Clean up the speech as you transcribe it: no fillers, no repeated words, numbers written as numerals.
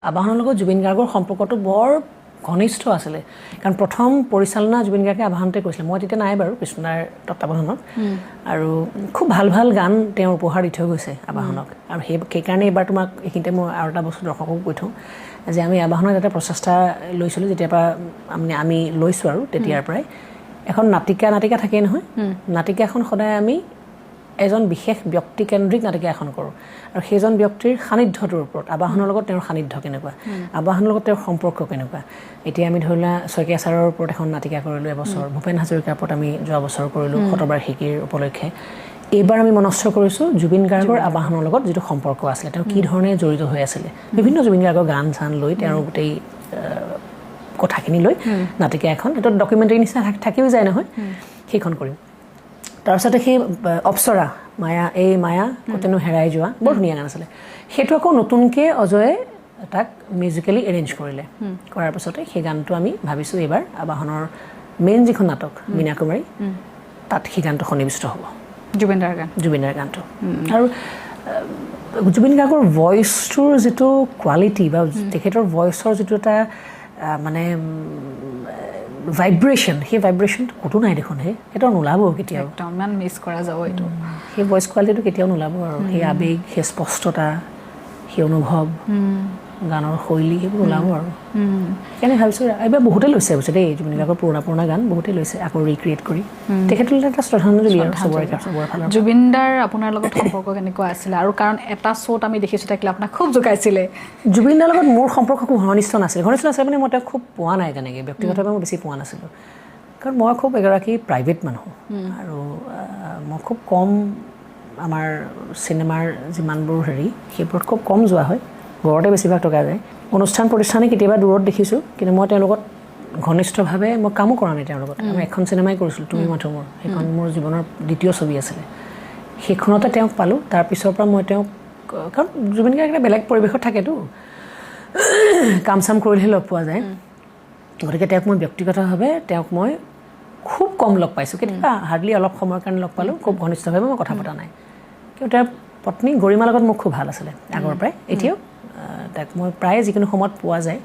আবাহনৰ লগত জুবিন গাৰ্গৰ সম্পৰ্কটো বৰ ঘনিষ্ঠ আছিলে, কাৰণ প্ৰথম পৰিচালনা জুবিন গাৰ্গে আবাহনতে কৰিছিলে। মই তেতিয়া নাই বাৰু, কৃষ্ণদাৰ তত্বাৱধানত। আৰু খুব ভাল ভাল গান তেওঁ উপহাৰ দি থৈ গৈছে আবাহনক। আৰু সেইকাৰণে এইবাৰ তোমাক এইখিনিতে মই আৰু এটা বস্তু দৰ্শককো কৈ থওঁ যে আমি আবাহনত এটা প্ৰচেষ্টা লৈছিলোঁ, যেতিয়াৰ পৰা আমি লৈছোঁ আৰু তেতিয়াৰ পৰাই এখন নাটিকা থাকেই নহয়, নাটিকাখন সদায় আমি এজন বিশেষ ব্যক্তিকেন্দ্ৰিক নাটিকা এখন কৰোঁ আৰু সেইজন ব্যক্তিৰ সান্নিধ্যটোৰ ওপৰত, আবাহনৰ লগত তেওঁৰ সান্নিধ্য কেনেকুৱা, আবাহনৰ লগত তেওঁৰ সম্পৰ্ক কেনেকুৱা। এতিয়া আমি ধৰি লোৱা শইকীয়া ছাৰৰ ওপৰত এখন নাটিকা কৰিলোঁ এবছৰ, ভূপেন হাজৰিকাৰ ওপৰত আমি যোৱা বছৰ কৰিলোঁ শতবাৰ্ষিকীৰ উপলক্ষে। এইবাৰ আমি মনস্থ কৰিছোঁ জুবিন গাৰ্গৰ আবাহনৰ লগত যিটো সম্পৰ্ক আছিলে, তেওঁ কি ধৰণে জড়িত হৈ আছিলে, বিভিন্ন জুবিন গাৰ্গৰ গান চান লৈ তেওঁৰ গোটেই কথাখিনি লৈ নাটিকা এখন, এইটো ডকুমেণ্টেৰী নিচিনা থাকিও যায় নহয়, সেইখন কৰিম। তাৰপিছতে সেই অপ্সৰা মায়া, এই মায়া ক'তেনো হেৰাই যোৱা, বৰ ধুনীয়া গান আছিলে। সেইটো আকৌ নতুনকৈ অজয়ে তাক মিউজিকেলি এৰেঞ্জ কৰিলে। কৰাৰ পাছতে সেই গানটো আমি ভাবিছোঁ এইবাৰ আবাহনৰ মেইন যিখন নাটক মীনা কুমাৰী, তাত সেই গানটো সন্নিৱিষ্ট হ'ব। জুবিনদাৰ গান। জুবিনদাৰ গানটো। আৰু জুবিন গাৰ্গৰ ভইচটোৰ যিটো কোৱালিটি বা তেখেতৰ ভইচৰ যিটো এটা মানে ভাইব্ৰেশ্যন, সেই ভাইব্ৰেশ্যনটো ক'তো নাই দেখোন। সেইটো নোলাব কেতিয়াও। একদম ইমান মিছ কৰা যাব এইটো। সেই ভইচ কোৱালিটিটো কেতিয়াও নোলাব। আৰু সেই আৱেগ, সেই স্পষ্টতা, সেই অনুভৱ, গানৰ শৈলী, সেইবোৰ ওলাব। আৰু সেইকাৰণে ভাবিছোঁ এইবাৰ বহুতে লৈছে অৱশ্যে দেই, জুবিন গাৰ্গৰ পুৰণা পুৰণা গান বহুতে লৈছে আকৌ ৰিক্ৰিয়েট কৰি। তেখেতলৈ এটা শ্ৰদ্ধাঞ্জলি আৰু চবৰে ফালৰ পৰা। জুবিনদাৰ আপোনাৰ লগত সম্পৰ্ক কেনেকুৱা আছিলে? আৰু কাৰণ এটা শ্ব'ত আমি দেখিছোঁ থাকিলে আপোনাক খুব জোকাইছিলে। জুবিনদাৰ লগত মোৰ সম্পৰ্ক খুব ঘনিষ্ঠ নাছিল। ঘনিষ্ঠ নাছিল মানে মই তেওঁক খুব পোৱা নাই তেনেকৈ, ব্যক্তিগতভাৱে মই বেছি পোৱা নাছিলোঁ, কাৰণ মই খুব এগৰাকী প্ৰাইভেট মানুহ আৰু মই খুব কম আমাৰ চিনেমাৰ যিমানবোৰ হেৰি সেইবোৰত খুব কম যোৱা হয়, ঘৰতে বেছিভাগ থকা যায়। অনুষ্ঠান প্ৰতিষ্ঠানে কেতিয়াবা দূৰত দেখিছোঁ, কিন্তু মই তেওঁৰ লগত ঘনিষ্ঠভাৱে মই কামো কৰা নাই তেওঁৰ লগত। মই এখন চিনেমাই কৰিছিলোঁ, তুমি মাথো মোৰ, সেইখন মোৰ জীৱনৰ দ্বিতীয় ছবি আছিলে। সেইখনতে তেওঁক পালোঁ। তাৰপিছৰ পৰা মই তেওঁক, কাৰণ জুবিন গাৰ্গ এটা বেলেগ পৰিৱেশত থাকেতো, কাম চাম কৰিলেহে লগ পোৱা যায়। গতিকে তেওঁক মই ব্যক্তিগতভাৱে তেওঁক মই খুব কম লগ পাইছোঁ। কেতিয়াবা হাৰ্ডলি অলপ সময়ৰ কাৰণে লগ পালোঁ, খুব ঘনিষ্ঠভাৱে মই কথা পতা নাই। কিন্তু তেওঁৰ পত্নী গৰিমাৰ লগত মোৰ খুব ভাল আছিলে আগৰ পৰাই, এতিয়াও তাক মই প্ৰায়ে যিকোনো সময়ত পোৱা যায়।